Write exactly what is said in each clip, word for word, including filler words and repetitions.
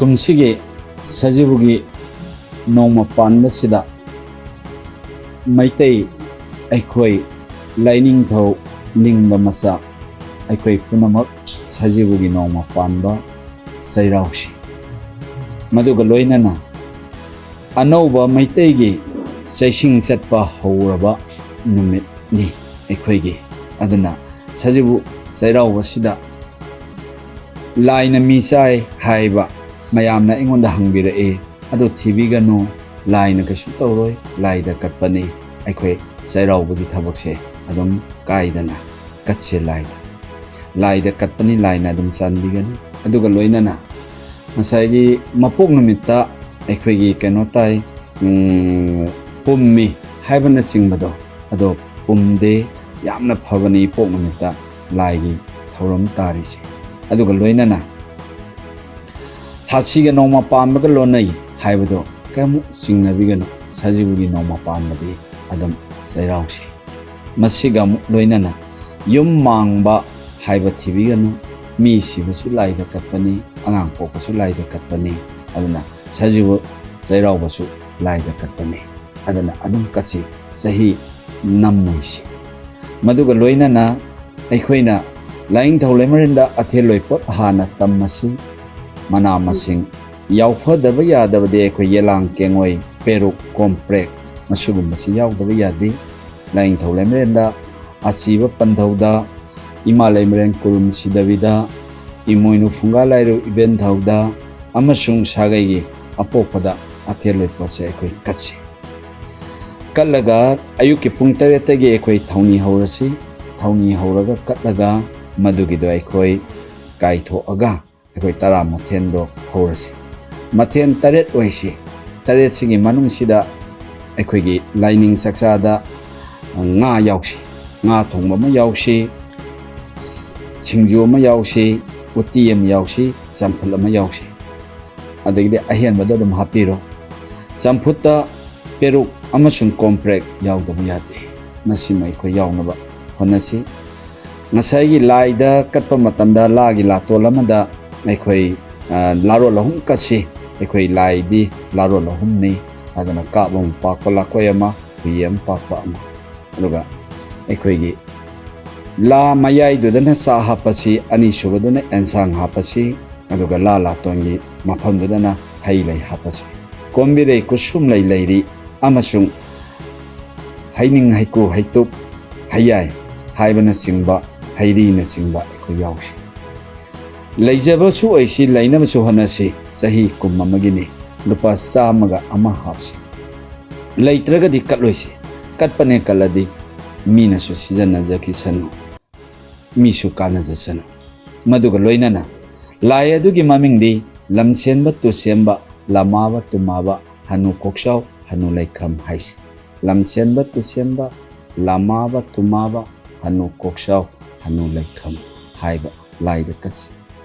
ꯀꯨꯝꯁꯤꯒꯤ ꯁꯖꯤꯕꯨꯒꯤ ꯅꯣꯡꯃ ꯄꯥꯟꯕꯁꯤꯗ ꯃꯩꯇꯩ ꯑꯩꯈꯣꯏ ꯂꯥꯏꯅꯤꯡꯊꯧ ꯅꯤꯡꯕ ꯃꯆꯥ ꯑꯩꯈꯣꯏ ꯄꯨꯝꯅꯃꯛ ꯁꯖꯤꯕꯨꯒꯤ ꯅꯣꯡꯃ ꯄꯥꯟꯕ ꯆꯩꯔꯥꯎꯁꯤ꯫ ꯃꯗꯨꯒ ꯂꯣꯏꯅꯅ ꯑꯅꯧꯕ ꯃꯩꯇꯩꯒꯤ ꯆꯩꯁꯤꯡ ꯆꯠꯄ ꯍꯧꯔꯕ ꯅꯨꯃꯤꯠꯅꯤ ꯑꯩꯈꯣꯏꯒꯤ꯫ ꯑꯗꯨꯅ ꯁꯖꯤꯕꯨ ꯆꯩꯔꯥꯎꯕꯁꯤꯗ ꯂꯥꯏꯅ ꯃꯤ ꯆꯥꯏ ꯍꯥꯏꯕ ꯃꯌꯥꯝꯅ ꯑꯩꯉꯣꯟꯗ ꯍꯪꯕꯤꯔꯛꯏ꯫ ꯑꯗꯨ ꯊꯤꯕꯤꯒꯅꯨ, ꯂꯥꯏꯅ ꯀꯩꯁꯨ ꯇꯧꯔꯣꯏ, ꯂꯥꯏꯗ ꯀꯠꯄꯅꯤ꯫ ꯑꯩꯈꯣꯏ ꯆꯩꯔꯥꯎꯕꯒꯤ ꯊꯕꯛꯁꯦ ꯑꯗꯨꯝ ꯀꯥꯏꯗꯅ ꯀꯠꯁꯦ ꯂꯥꯏꯗ꯫ ꯂꯥꯏꯗ ꯀꯠꯄꯅꯤ, ꯂꯥꯏꯅ ꯑꯗꯨꯝ ꯆꯥꯟꯕꯤꯒꯅꯤ꯫ ꯑꯗꯨꯒ ꯂꯣꯏꯅꯅ ꯉꯁꯥꯏꯒꯤ ꯃꯄꯣꯛ ꯅꯨꯃꯤꯠꯇ ꯑꯩꯈꯣꯏꯒꯤ ꯀꯩꯅꯣ ꯇꯥꯏ, ꯎꯝ, ꯄꯨꯝꯃꯤ ꯍꯥꯏꯕꯅꯆꯤꯡꯕꯗꯣ, ꯑꯗꯣ ꯄꯨꯝꯗꯦ꯫ ꯌꯥꯝꯅ ꯐꯕꯅꯤ ꯏꯄꯣꯛ ꯅꯨꯃꯤꯠꯇ ꯂꯥꯏꯒꯤ ꯊꯧꯔꯝ ꯇꯥꯔꯤꯁꯦ꯫ ꯑꯗꯨꯒ ꯂꯣꯏꯅꯅ ꯊꯥꯁꯤꯒ ꯅꯣꯡꯃ ꯄꯥꯟꯕꯒ ꯂꯣꯟꯅꯩ ꯍꯥꯏꯕꯗꯣ ꯀꯌꯥꯃꯨꯛ ꯆꯤꯡꯅꯕꯤꯒꯅꯨ꯫ ꯁꯖꯤꯕꯨꯒꯤ ꯅꯣꯡꯃ ꯄꯥꯟꯕꯗꯤ ꯑꯗꯨꯝ ꯆꯩꯔꯥꯎꯁꯤ꯫ ꯃꯁꯤꯒ ꯑꯃꯨꯛ ꯂꯣꯏꯅꯅ ꯌꯨꯝ ꯃꯥꯡꯕ ꯍꯥꯏꯕ ꯊꯤꯕꯤꯒꯅꯨ꯫ ꯃꯤ ꯁꯤꯕꯁꯨ ꯂꯥꯏꯗ ꯀꯠꯄꯅꯤ, ꯑꯉꯥꯡ ꯄꯣꯛꯄꯁꯨ ꯂꯥꯏꯗ ꯀꯠꯄꯅꯤ꯫ ꯑꯗꯨꯅ ꯁꯖꯤꯕꯨ ꯆꯩꯔꯥꯎꯕꯁꯨ ꯂꯥꯏꯗ ꯀꯠꯄꯅꯤ꯫ ꯑꯗꯨꯅ ꯑꯗꯨꯝ ꯀꯠꯁꯤ, ꯆꯍꯤ ꯅꯝꯃꯣꯏꯁꯤ꯫ ꯃꯗꯨꯒ ꯂꯣꯏꯅꯅ ꯑꯩꯈꯣꯏꯅ ꯂꯥꯏꯅꯤꯡꯊꯧ ꯂꯩꯃꯔꯦꯟꯗ ꯑꯊꯦꯜ ꯂꯣꯏꯄꯣꯠ ꯍꯥꯟꯅ ꯇꯝꯃꯁꯤ꯫ ꯃꯅꯥ ꯃꯁꯤꯡ ꯌꯥꯎꯐꯗꯕ ꯌꯥꯗꯕꯗꯤ ꯑꯩꯈꯣꯏ ꯌꯦꯂꯥꯡ ꯀꯦꯡꯉꯣꯏ, ꯄꯦꯔꯨꯛ, ꯀꯣꯝꯄ꯭ꯔꯦꯛ, ꯃꯁꯤꯒꯨꯝꯕꯁꯤ ꯌꯥꯎꯗꯕ ꯌꯥꯗꯦ꯫ ꯂꯥꯏꯅꯤꯡꯊꯧ ꯂꯩꯃꯔꯦꯟꯗ ꯑꯁꯤꯕ ꯄꯟꯊꯧꯗ, ꯏꯃꯥ ꯂꯩꯃꯔꯦꯟ ꯀꯨꯔꯨꯝ ꯁꯤꯗꯕꯤꯗ, ꯏꯃꯣꯏꯅꯨ ꯐꯨꯡꯒꯥ ꯂꯥꯏꯔꯨ ꯏꯕꯦꯟꯊꯧꯗ ꯑꯃꯁꯨꯡ ꯁꯥꯒꯩꯒꯤ ꯑꯄꯣꯛꯄꯗ ꯑꯊꯦꯜ ꯂꯣꯏꯄꯣꯠꯁꯦ ꯑꯩꯈꯣꯏ ꯀꯠꯁꯤ꯫ ꯀꯠꯂꯒ ꯑꯌꯨꯛꯀꯤ ꯄꯨꯡ ꯇꯔꯦꯠꯇꯒꯤ ꯑꯩꯈꯣꯏ ꯊꯧꯅꯤ ꯍꯧꯔꯁꯤ꯫ ꯊꯧꯅꯤ ꯍꯧꯔꯒ ꯀꯠꯂꯒ ꯃꯗꯨꯒꯤꯗꯣ ꯑꯩꯈꯣꯏ ꯀꯥꯏꯊꯣꯛꯑꯒ ꯑꯩꯈꯣꯏ ꯇꯔꯥ ꯃꯊꯦꯟꯗꯣ ꯍꯧꯔꯁꯤ꯫ ꯃꯊꯦꯟ ꯇꯔꯦꯠ ꯑꯣꯏꯁꯤ꯫ ꯇꯔꯦꯠꯁꯤꯒꯤ ꯃꯅꯨꯡꯁꯤꯗ ꯑꯩꯈꯣꯏꯒꯤ ꯂꯥꯏꯅꯤꯡ ꯆꯥꯛꯆꯥꯗ ꯉꯥ ꯌꯥꯎꯁꯤ, ꯉꯥ ꯊꯣꯡꯕ ꯑꯃ ꯌꯥꯎꯁꯤ, ꯁꯤꯡꯖꯨ ꯑꯃ ꯌꯥꯎꯁꯤ, ꯎꯇꯤ ꯑꯃ ꯌꯥꯎꯁꯤ, ꯆꯝꯐꯨꯠ ꯑꯃ ꯌꯥꯎꯁꯤ꯫ ꯑꯗꯒꯤꯗꯤ ꯑꯍꯦꯟꯕꯗꯣ ꯑꯗꯨꯝ ꯍꯥꯞꯄꯤꯔꯣ꯫ ꯆꯝꯐꯨꯠꯇ ꯄꯦꯔꯨꯛ ꯑꯃꯁꯨꯡ ꯀꯣꯝꯄ꯭ꯔꯦꯛ ꯌꯥꯎꯗꯕ ꯌꯥꯗꯦ꯫ ꯃꯁꯤꯃ ꯑꯩꯈꯣꯏ ꯌꯥꯎꯅꯕ ꯍꯣꯠꯅꯁꯤ꯫ ꯉꯁꯥꯏꯒꯤ ꯂꯥꯏꯗ ꯀꯠꯄ ꯃꯇꯝꯗ ꯂꯥꯒꯤ ꯂꯥꯇꯣꯟ ꯑꯃꯗ ꯑꯩꯈꯣꯏ ꯂꯥꯔꯣꯜ ꯑꯍꯨꯝ ꯀꯠꯁꯤ꯫ ꯑꯩꯈꯣꯏ ꯂꯥꯏꯗꯤ ꯂꯥꯔꯣꯜ ꯑꯍꯨꯝꯅꯤ꯫ ꯑꯗꯨꯅ ꯀꯥꯞ ꯑꯃ ꯄꯥꯛꯄ, ꯂꯥꯀꯣꯏ ꯑꯃ, ꯍꯨꯏ ꯑꯃ ꯄꯥꯛꯄ ꯑꯃ, ꯑꯗꯨꯒ ꯑꯩꯈꯣꯏꯒꯤ ꯂꯥ ꯃꯌꯥꯏꯗꯨꯗꯅ ꯆꯥ ꯍꯥꯞꯄꯁꯤ, ꯑꯅꯤꯁꯨꯕꯗꯨꯅ ꯑꯦꯟꯁꯥꯡ ꯍꯥꯞꯄꯁꯤ, ꯑꯗꯨꯒ ꯂꯥ ꯂꯥꯇꯣꯟꯒꯤ ꯃꯐꯝꯗꯨꯗꯅ ꯍꯩ ꯂꯩ ꯍꯥꯞꯄꯁꯤ꯫ ꯀꯣꯝꯕꯤꯔꯩ ꯀꯨꯁꯨꯝꯂꯩ ꯂꯩꯔꯤ ꯑꯃꯁꯨꯡ ꯍꯩꯅꯤꯡ, ꯍꯩꯀꯨ, ꯍꯩꯇꯨꯞ, ꯍꯩꯌꯥꯏ ꯍꯥꯏꯕꯅꯆꯤꯡꯕ, ꯍꯩꯔꯤꯅꯆꯤꯡꯕ ꯑꯩꯈꯣꯏ ꯌꯥꯎꯁꯤ꯫ ꯂꯩꯖꯕꯁꯨ ꯑꯣꯏꯁꯤ, ꯂꯩꯅꯕꯁꯨ ꯍꯣꯠꯅꯁꯤ꯫ ꯆꯍꯤ ꯀꯨꯝ ꯑꯃꯒꯤꯅꯤ, ꯂꯨꯄꯥ ꯆꯥꯝꯃꯒ ꯑꯃ ꯍꯥꯞꯁꯤ꯫ ꯂꯩꯇ꯭ꯔꯒꯗꯤ ꯀꯠꯂꯣꯏꯁꯤ꯫ ꯀꯠꯄꯅꯦ ꯀꯠꯂꯗꯤ ꯃꯤꯅꯁꯨ ꯁꯤꯖꯤꯟꯅꯖꯈꯤꯁꯅꯨ, ꯃꯤꯁꯨ ꯀꯥꯟꯅꯖꯁꯅꯨ꯫ ꯃꯗꯨꯒ ꯂꯣꯏꯅꯅ ꯂꯥꯏ ꯑꯗꯨꯒꯤ ꯃꯃꯤꯡꯗꯤ ꯂꯝꯁꯦꯟꯕ ꯇꯨꯁꯦꯝꯕ, ꯂꯃꯥꯕ ꯇꯨꯃꯥꯕ, ꯍꯅꯨ ꯀꯣꯛꯆꯥꯎ, ꯍꯅꯨ ꯂꯩꯈꯝ ꯍꯥꯏꯁꯤ꯫ ꯂꯝꯁꯦꯟꯕ ꯇꯨꯁꯦꯝꯕ, ꯂꯃꯥꯕ ꯇꯨꯃꯥꯕ, ꯍꯅꯨ ꯀꯣꯛꯆꯥꯎ, ꯍꯅꯨ ꯂꯩꯈꯝ ꯍꯥꯏꯕ ꯂꯥꯏꯗ ꯀꯠꯁꯤ꯫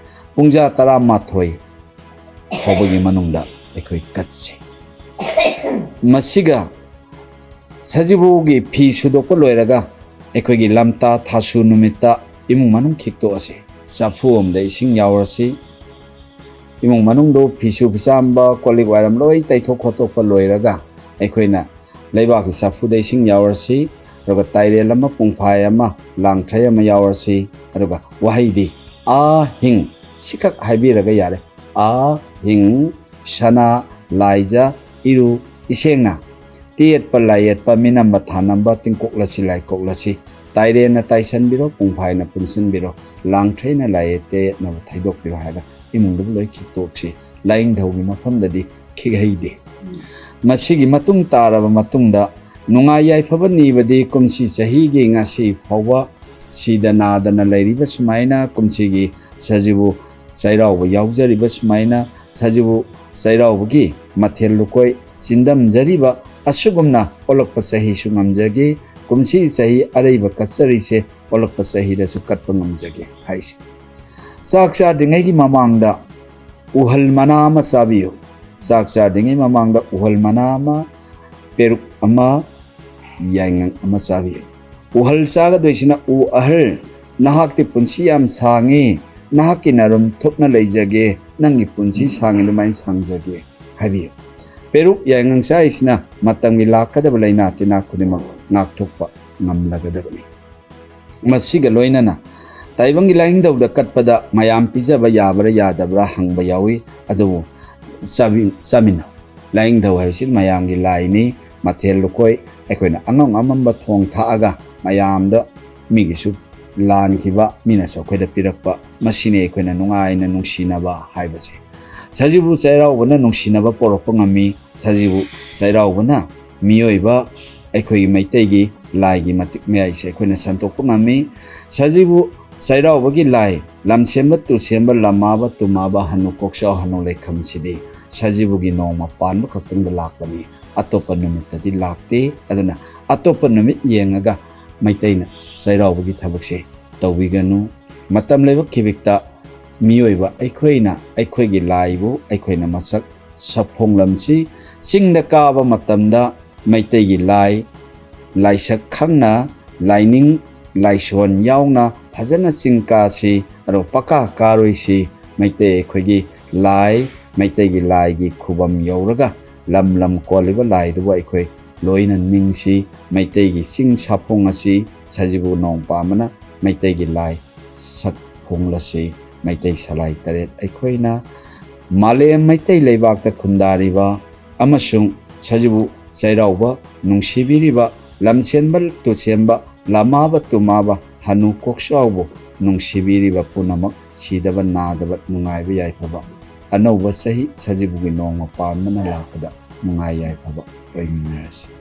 ꯄꯨꯡꯖꯥ ꯇꯔꯥꯃꯥꯊꯣꯏ ꯐꯥꯎꯕꯒꯤ ꯃꯅꯨꯡꯗ ꯑꯩꯈꯣꯏ ꯀꯠꯁꯤ꯫ ꯃꯁꯤꯒ ꯁꯖꯤꯕꯨꯒꯤ ꯐꯤ ꯁꯨꯗꯣꯛꯄ ꯂꯣꯏꯔꯒ ꯑꯩꯈꯣꯏꯒꯤ ꯂꯝꯇꯥ ꯊꯥꯁꯨ ꯅꯨꯃꯤꯠꯇ ꯏꯃꯨꯡ ꯃꯅꯨꯡ ꯈꯤꯛꯇꯣꯛꯑꯁꯤ꯫ ꯆꯐꯨ ꯑꯃꯗ ꯏꯁꯤꯡ ꯌꯥꯎꯔꯁꯤ꯫ ꯏꯃꯨꯡ ꯃꯅꯨꯡꯗꯣ ꯐꯤꯁꯨ ꯐꯤꯆꯥꯝꯕ, ꯀꯣꯜ ꯂꯤꯛ ꯋꯥꯏꯔꯝ ꯂꯣꯏ ꯇꯩꯊꯣꯛ ꯈꯣꯠꯇꯣꯛꯄ ꯂꯣꯏꯔꯒ ꯑꯩꯈꯣꯏꯅ ꯂꯩꯕꯥꯛꯀꯤ ꯆꯐꯨꯗ ꯏꯁꯤꯡ ꯌꯥꯎꯔꯁꯤ, ꯑꯗꯨꯒ ꯇꯥꯏꯔꯦꯜ ꯑꯃ, ꯄꯨꯡꯐꯥꯏ ꯑꯃ, ꯂꯥꯡꯊ꯭ꯔꯩ ꯑꯃ ꯌꯥꯎꯔꯁꯤ, ꯑꯗꯨꯒ ꯋꯥꯍꯩꯗꯤ "ꯑꯥ ꯍꯤꯡ" ꯁꯤꯈꯛ ꯍꯥꯏꯕꯤꯔꯒ ꯌꯥꯔꯦ꯫ "ꯑꯥ ꯍꯤꯡ ꯁꯅꯥ ꯂꯥꯏꯖ ꯏꯔꯨ ꯏꯁꯦꯡꯅ, ꯇꯦꯠꯄ ꯂꯥꯏꯌꯦꯠꯄ ꯃꯤꯅꯝꯕ ꯊꯥꯅꯝꯕ ꯇꯤꯡꯀꯣꯛꯂꯁꯤ ꯂꯥꯏꯀꯣꯛꯂꯁꯤ, ꯇꯥꯏꯔꯦꯟꯅ ꯇꯥꯏꯁꯟꯕꯤꯔꯣ, ꯄꯨꯡꯐꯥꯏꯅ ꯄꯨꯟꯁꯤꯟꯕꯤꯔꯣ, ꯂꯥꯡꯊ꯭ꯔꯩꯅ ꯂꯥꯏꯌꯦꯠ ꯇꯦꯠꯅꯕ ꯊꯩꯗꯣꯛꯄꯤꯔꯣ" ꯍꯥꯏꯔꯒ ꯏꯃꯨꯡꯗꯨꯕꯨ ꯂꯣꯏ ꯈꯤꯛꯇꯣꯛꯁꯤ꯫ ꯂꯥꯏꯅꯤꯡꯊꯧꯒꯤ ꯃꯐꯝꯗꯗꯤ ꯈꯤꯛꯍꯩꯗꯦ꯫ ꯃꯁꯤꯒꯤ ꯃꯇꯨꯡ ꯇꯥꯔꯕ ꯃꯇꯨꯡꯗ ꯅꯨꯡꯉꯥꯏ ꯌꯥꯏꯐꯕ ꯅꯤꯕꯗꯤ ꯀꯨꯝꯁꯤ ꯆꯍꯤꯒꯤ ꯉꯁꯤ ꯐꯥꯎꯕ ꯁꯤꯗ ꯅꯥꯗꯅ ꯂꯩꯔꯤꯕ ꯁꯨꯃꯥꯏꯅ, ꯀꯨꯝꯁꯤꯒꯤ ꯁꯖꯤꯕꯨ ꯆꯩꯔꯥꯎꯕ ꯌꯥꯎꯖꯔꯤꯕ ꯁꯨꯃꯥꯏꯅ, ꯁꯖꯤꯕꯨ ꯆꯩꯔꯥꯎꯕꯒꯤ ꯃꯊꯦꯜ ꯂꯨꯀꯣꯏ ꯆꯤꯟꯗꯝꯖꯔꯤꯕ ꯑꯁꯤꯒꯨꯝꯅ ꯑꯣꯜꯂꯛꯄ ꯆꯍꯤꯁꯨ ꯉꯝꯖꯒꯦ꯫ ꯀꯨꯝꯁꯤ ꯆꯍꯤ ꯑꯔꯩꯕ ꯀꯠꯆꯔꯤꯁꯦ ꯑꯣꯜꯂꯛꯄ ꯆꯍꯤꯗꯁꯨ ꯀꯠꯄ ꯉꯝꯖꯒꯦ ꯍꯥꯏꯁꯤ꯫ ꯆꯥꯛ ꯆꯥꯗ꯭ꯔꯤꯉꯩꯒꯤ ꯃꯃꯥꯡꯗ ꯎꯍꯜ ꯃꯅꯥ ꯑꯃ ꯆꯥꯕꯤꯌꯨ꯫ ꯆꯥꯛ ꯆꯥꯗ꯭ꯔꯤꯉꯩ ꯃꯃꯥꯡꯗ ꯎꯍꯜ ꯃꯅꯥ ꯑꯃ, ꯄꯦꯔꯨꯛ ꯑꯃ, ꯌꯥꯏꯉꯪ ꯑꯃ ꯆꯥꯕꯤꯌꯨ꯫ ꯎꯍꯜ ꯆꯥꯒꯗꯣꯏꯁꯤꯅ ꯎ ꯑꯍꯜ, ꯅꯍꯥꯛꯇꯤ ꯄꯨꯟꯁꯤ ꯌꯥꯝ ꯁꯥꯡꯉꯤ, ꯅꯍꯥꯛꯀꯤ ꯅꯔꯨꯝ ꯊꯨꯞꯅ ꯂꯩꯖꯒꯦ, ꯅꯪꯒꯤ ꯄꯨꯟꯁꯤ ꯁꯥꯡꯉꯤ ꯑꯗꯨꯃꯥꯏꯅ ꯁꯥꯡꯖꯒꯦ ꯍꯥꯏꯕꯤꯌꯨ꯫ ꯄꯦꯔꯨꯛ ꯌꯥꯏꯉꯪ ꯆꯥꯛꯏꯁꯤꯅ ꯃꯇꯝꯒꯤ ꯂꯥꯛꯀꯗꯕ ꯂꯥꯏꯅꯥ ꯇꯤꯟꯅꯥ ꯈꯨꯗꯤꯡꯃꯛ ꯉꯥꯛꯊꯣꯛꯄ ꯉꯝꯂꯒꯗꯕꯅꯤ꯫ ꯃꯁꯤꯒ ꯂꯣꯏꯅꯅ ꯇꯥꯏꯕꯪꯒꯤ ꯂꯥꯏꯅꯤꯡꯊꯧꯗ ꯀꯠꯄꯗ ꯃꯌꯥꯝ ꯄꯤꯖꯕ ꯌꯥꯕ꯭ꯔꯥ ꯌꯥꯗꯕ꯭ꯔꯥ ꯍꯪꯕ ꯌꯥꯎꯏ, ꯑꯗꯨꯕꯨ ꯆꯥꯕꯤ-, ꯆꯥꯃꯤꯟꯅꯧ꯫ ꯂꯥꯏꯅꯤꯡꯊꯧ ꯍꯥꯏꯕꯁꯤ ꯃꯌꯥꯝꯒꯤ ꯂꯥꯏꯅꯤ꯫ ꯃꯊꯦꯜ ꯂꯨꯀꯣꯏ ꯑꯩꯈꯣꯏꯅ ꯑꯉꯝ ꯑꯉꯝꯕ ꯊꯣꯡ ꯊꯥꯛꯑꯒ ꯃꯌꯥꯝꯗ, ꯃꯤꯒꯤꯁꯨ ꯂꯥꯟꯈꯤꯕ, ꯃꯤꯅꯁꯨ ꯑꯩꯈꯣꯏꯗ ꯄꯤꯔꯛꯄ, ꯃꯁꯤꯅꯤ ꯑꯩꯈꯣꯏꯅ ꯅꯨꯡꯉꯥꯏꯅ ꯅꯨꯡꯁꯤꯅꯕ ꯍꯥꯏꯕꯁꯦ꯫ ꯁꯖꯤꯕꯨ ꯆꯩꯔꯥꯎꯕꯅ ꯅꯨꯡꯁꯤꯅꯕ ꯄꯣꯔꯛꯄ ꯉꯝꯃꯤ꯫ ꯁꯖꯤꯕꯨ ꯆꯩꯔꯥꯎꯕꯅ ꯃꯤꯑꯣꯏꯕ ꯑꯩꯈꯣꯏꯒꯤ ꯃꯩꯇꯩꯒꯤ ꯂꯥꯏꯒꯤ ꯃꯇꯤꯛ ꯃꯌꯥꯏꯁꯦ ꯑꯩꯈꯣꯏꯅ ꯁꯟꯗꯣꯛꯄ ꯉꯝꯃꯤ꯫ ꯁꯖꯤꯕꯨ ꯆꯩꯔꯥꯎꯕꯒꯤ ꯂꯥꯏ, ꯂꯝꯁꯦꯝꯕ ꯇꯨꯁꯦꯝꯕ, ꯂꯃꯥꯕ ꯇꯨꯃꯥꯕ, ꯍꯅꯨ ꯀꯣꯛꯆꯥꯎ ꯍꯅꯨ ꯂꯩꯈꯝꯁꯤꯗꯤ ꯁꯖꯤꯕꯨꯒꯤ ꯅꯣꯡꯃ ꯄꯥꯟꯕ ꯈꯛꯇꯪꯗ ꯂꯥꯛꯄꯅꯤ꯫ ꯑꯇꯣꯞꯄ ꯅꯨꯃꯤꯠꯇꯗꯤ ꯂꯥꯛꯇꯦ꯫ ꯑꯗꯨꯅ ꯑꯇꯣꯞꯄ ꯅꯨꯃꯤꯠ ꯌꯦꯡꯉꯒ ꯃꯩꯇꯩꯅ ꯆꯩꯔꯥꯎꯕꯒꯤ ꯊꯕꯛꯁꯦ ꯇꯧꯕꯤꯒꯅꯨ꯫ ꯃꯇꯝ ꯂꯩꯕ ꯈꯤꯕꯤꯛꯇ ꯃꯤꯑꯣꯏꯕ ꯑꯩꯈꯣꯏꯅ ꯑꯩꯈꯣꯏꯒꯤ ꯂꯥꯏꯕꯨ ꯑꯩꯈꯣꯏꯅ ꯃꯁꯛ ꯁꯛꯐꯣꯡꯂꯝꯁꯤ꯫ ꯆꯤꯡꯗ ꯀꯥꯕ ꯃꯇꯝꯗ ꯃꯩꯇꯩꯒꯤ ꯂꯥꯏ, ꯂꯥꯏꯁꯛ ꯈꯪꯅ, ꯂꯥꯏꯅꯤꯡ ꯂꯥꯏꯁꯣꯟ ꯌꯥꯎꯅ ꯐꯖꯅ ꯆꯤꯡ ꯀꯥꯁꯤ, ꯑꯗꯨꯒ ꯄꯀꯥ ꯀꯥꯔꯣꯏꯁꯤ꯫ ꯃꯩꯇꯩ ꯑꯩꯈꯣꯏꯒꯤ ꯂꯥꯏ, ꯃꯩꯇꯩꯒꯤ ꯂꯥꯏꯒꯤ ꯈꯨꯕꯝ ꯌꯧꯔꯒ ꯂꯝ ꯂꯝ ꯀꯣꯜꯂꯤꯕ ꯂꯥꯏꯗꯨꯕꯨ ꯑꯩꯈꯣꯏ ꯂꯣꯏꯅ ꯅꯤꯡꯁꯤ꯫ ꯃꯩꯇꯩꯒꯤ ꯆꯤꯡ ꯁꯥꯐꯣꯡ ꯑꯁꯤ ꯁꯖꯤꯕꯨ ꯅꯣꯡ ꯄꯥꯟꯕꯅ ꯃꯩꯇꯩꯒꯤ ꯂꯥꯏ ꯁꯛ ꯐꯣꯡꯂꯁꯤ꯫ ꯃꯩꯇꯩ ꯁꯂꯥꯏ ꯇꯔꯦꯠ ꯑꯩꯈꯣꯏꯅ ꯃꯥꯂꯦꯝ ꯃꯩꯇꯩ ꯂꯩꯕꯥꯛꯇ ꯈꯨꯟꯗꯥꯔꯤꯕ ꯑꯃꯁꯨꯡ ꯁꯖꯤꯕꯨ ꯆꯩꯔꯥꯎꯕ ꯅꯨꯡꯁꯤꯕꯤꯔꯤꯕ, ꯂꯝꯁꯦꯟꯕ ꯇꯨꯁꯦꯝꯕ, ꯂꯃꯥꯕ ꯇꯨꯃꯥꯕ, ꯍꯅꯨ ꯀꯣꯛꯆꯥꯎꯕꯨ ꯅꯨꯡꯁꯤꯕꯤꯔꯤꯕ ꯄꯨꯝꯅꯃꯛ ꯁꯤꯗꯕ ꯅꯥꯗꯕ ꯅꯨꯡꯉꯥꯏꯕ ꯌꯥꯏꯐꯕ ꯑꯅꯧꯕ ꯆꯍꯤ ꯁꯖꯤꯕꯨꯒꯤ ꯅꯣꯡꯃ ꯄꯥꯟꯕꯅ ꯂꯥꯛꯄꯗ ꯅꯨꯡꯉꯥꯏ ꯌꯥꯏꯐꯕ ꯑꯣꯏꯃꯤꯟꯅꯔꯁꯤ꯫